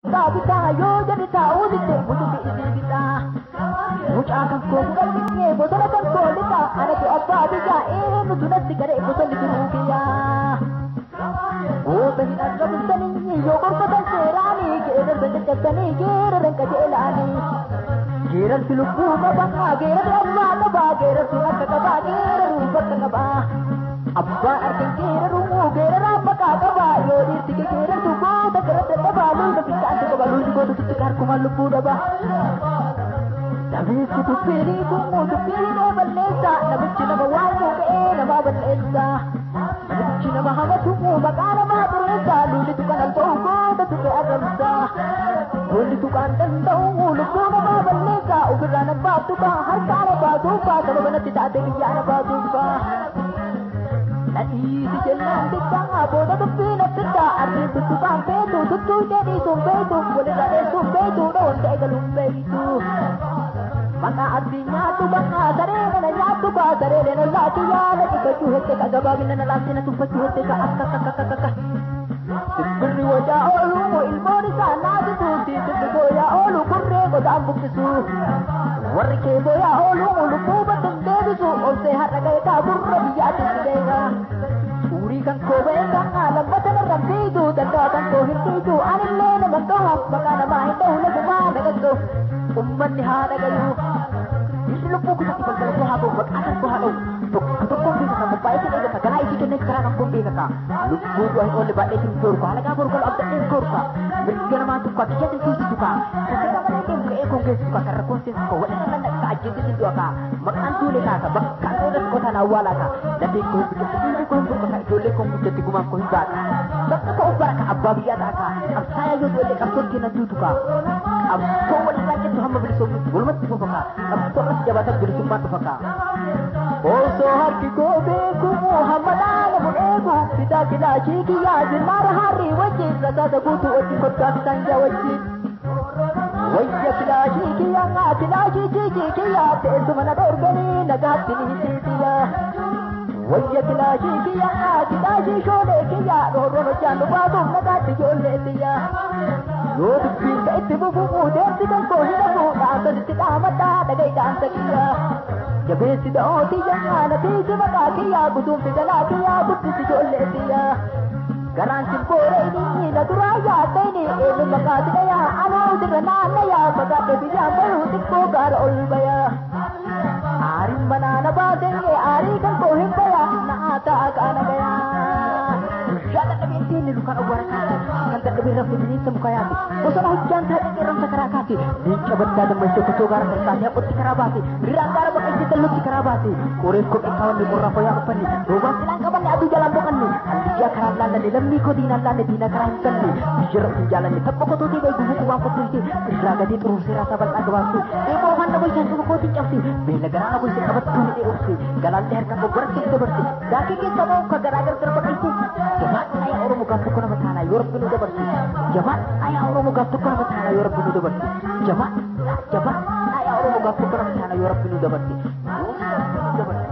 Bitaa yoo jedhe taa'uu didde mutuufi isii bitaa. Mucaa kan koo fudhannee bosona kan koo lixaa anatu abbaa biyyaa eenyutu natti garee bosonni turuu kiyyaa. Goota hin argamtanii yoo gorfatan seeraanii geerarsa caccabsanii geeraran qajeelaanii. Geerarsi lubbuu qabaa geerarri abbaa qabaa geerarsuun akka qabaa geeraruu bakka qabaa. Abbaan argan geeraruu geeraraan maqaa qabaa yoo dhiirti kee geerartu goota gara dadhabaa lolli fincaantu qaba lolli goota tuttuqa harkumaan lubbuu dhaba. Dabeessi dubbiin kummoo dubbiin oo balleessa namichi nama waan ga'ee nama balleessa. Namichi nama hamatu maqaa namaa xureessa lolli tuqan al ta'u goota tuqe arrabsa. Lolli tuqaan danda'u lubbuu namaa balleessa ofirraa nan baattu baa harkaa na baatuufaa sababa natti taate biyyaa na baatuufaa. Nadhiisi jennaan diddaa booda dubbii nafsiddaa ardiin tuttuqaan beektu tuttuu jedhiisuun beektu walirra dheessuun beektu dhoon ta'e galuun beektu. Maqaa ardii nyaattu maqaa saree nana nyaattu baa saree leena laatu yaala dhiqachuu hette ka gabaabina na laatte na tuffachuu hette ka akka akka akka akka. Simbirri wajaa oolu ilmoon isaa naasisu siisirri booyaa oolu kurree qotaan buqqisu. Warri kee booyaa oolu lubbuu baddan deebisu obsee har'a ga'e kaa gurra biyyaatti si ga'eera. Suurii kan koo ba'e kan lammata narraan fiidu danda'a kan koo hin fiidu anillee nama gahu maqaa namaa hin dhahu lafumaa na gagga'u. Ummanni haa dhagayu. Dhiirri lubbuu kutatti balbala koo haa ba'u maqaa kan koo haa dha'u. Tokko tokkoon beeka kan qophaa'ee sin eegata ganaa isii kennee karaa kan koon beeka kaa. Lubbuu du'a hin oolle baadhee sin toorka halagaa boru galu abdadheen koorka. Mirga namaa tukka kiyya sin tuusisu kaa. Kan seera malee deemu ka'ee koon geessisu kaa kan rakkoon seensu kaa walirra nan dhaqa ajjeesee sin du'a kaa. Maqaan tuule kaa ka bakka irratti qotaan awwaalaa kaa. Lafeen koo hin biqiltu dhiirri koo hin burqa kaa ijoollee koo hin guddatti gumaan koo hin baata. Bakka koo ubbara kaa abbaa biyyaa ta'a kaa. Qabsaayaa yoo du'ellee qabsoon keenan duutu kaa. Qabsoo walirraa jettu hamma bilisoomnutti walumatti fufa kaa. Qabsoo irratti jabaatan bilisummaan dhufa kaa. Osoo harki koo beeku hamma dhaala mun eegu bitaa kilaashii kiyyaa zinaara harrii wajjin rasaasa guutuu wajjin koddaa fi sanjaa wajjin. Wayya kilaashii kiyyaa kilaashii jiijii kiyyaa teessuma na dhoorganii nagaatti ni hisiisiyaa. Wayya kilaashii kiyyaa kilaashii shoolee kiyyaa dhoorroon hojjaan nu baasuuf nagaatti ijoollee tiyyaa. Yoo dubbiin ka itti fufu deemsi kan koo hin hafu dhaamsa sitti dhaamadhaa dhaga'i dhaamsa kiyyaa. Jabeessi da'oo tiyyaa natiisi maqaa kiyyaa guduunfi jalaa kiyyaa guddisi ijoollee tiyyaa. Garaan simboore inni na duraa yaaddeeni eenyu maqaa si dhayaa anuu sirra naannayaa fagaadhe biyyaan bayuu xiqqoo gaara ol bayaa. Aariin manaa na baasee aarii kan koo hin bayaa na'aa ta'a qaana gayaa. Guyyaa dadhabeen teenne lukaan awwaara kaase kan dadhabeen rafne bineensa muka yaase bosona hojjaan taa'ee qeerransa karaa kaase leenca baddaa dammaysee kotoo gaara tarsaasee haqotti karaa baase riraan gaara baqaysee dallotti karaa baase qoreef kophee kaawwanne qorraa fooyaa uffanne roobaan silaan qabanne aduu jalaan boqanne hallayyaa karaan laallanne lammii koo diinaan laallanne diina karaa hin galle biyyarra utuu jaalanne tabba kotootii bayi gufuu qubaan qopheessee irraa gadee xuruursee raasaa bal'aa gabaabsee eeboo afaan na bulchaan saba kootiin cabse beela garaa na bulche qabattuu hidhee obse galaallee harkaan goggoratti dabarse daakii keessa ba'u ka garaa gargar baqaysee jabaadhaa yaa Oromoo gaaf tokko nama taanaa yoo rabbi nu dabarse jabaadhaa yaa Oromoo gaaf tokko nama taanaa yoo rabbi nu dabarse jabaadhaa jabaadhaa yaa Oromoo gaaf tokko nama taanaa yoo rabbi nu dabarse yoo rabbi nu dabarse.